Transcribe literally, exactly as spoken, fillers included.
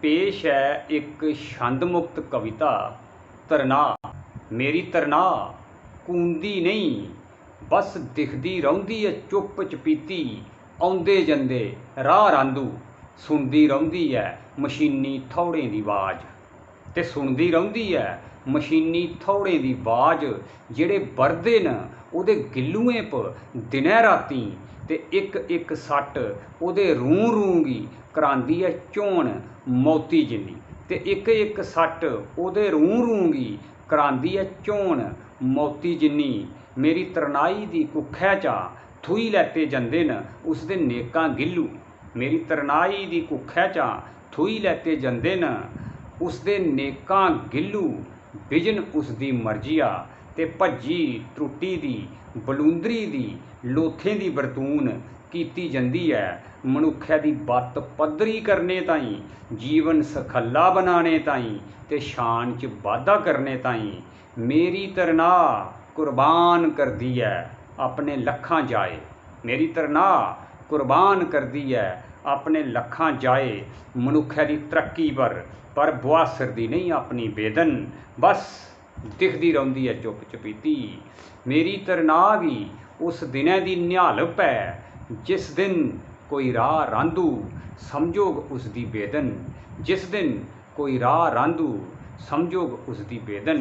पेश ऐ इक छंद मुक्त कविता, तरनाह। मेरी तरनाह कूंदी नेईं, बस दिखदी रौंह्दी ऐ चुप्प चपीती। औंदे जंदे राह् रांह्दू सुनदी रौंह्दी ऐ मशीनी थौड़ें दी बाज। ते सुनदी रौंह्दी ऐ मशीनी थौड़ें दी बाज। जेह्ड़े ब'रदे न ओह्दे गिल्लुएं प दिनै रातीं, ते इक इक सट्ट ओह्दे रूं रूं गी करांदी ऐ झोन मौती जिन्नी। ते इक इक सट्ट ओह्दे रूं रूं गी करांदी ऐ झोन मौती जिन्नी। मेरी तरनाई दी कुक्खै चा थूही लैते जंदे न उसदे नेकां गिल्लू। मेरी तरनाई दी कुक्खै चा थूही लैते जंदे न उसदे नेकां गिल्लू। बिजन उसदी मर्जिया ते भज्जी त्रुट्टी दी बलूंदरी दी लोथें दी बरतून कीती जंदी ऐ मनुक्खै दी बत्त पद्धरी करने ताईं, जीवन सखल्ला बनाने ताईं ते शान च बाद्धा करने ताईं। मेरी तरनाह कुर्बान करदी ऐ अपने लक्खां जाए। मेरी तरनाह कुर्बान करदी ऐ अपने लक्खां जाए मनुक्खै दी तरक्की पर, पर बुहासरदी नेईं अपनी बेदन। बस दिखदी रौंह्दी ऐ चुप्प चपीती। मेरी तरनाह गी उस दिनै दी निहालप ऐ जिस दिन कोई राह् रांह्दू समझोग उसदी बेदन। जिस दिन कोई राह् रांह्दू समझोग उसदी बेदन।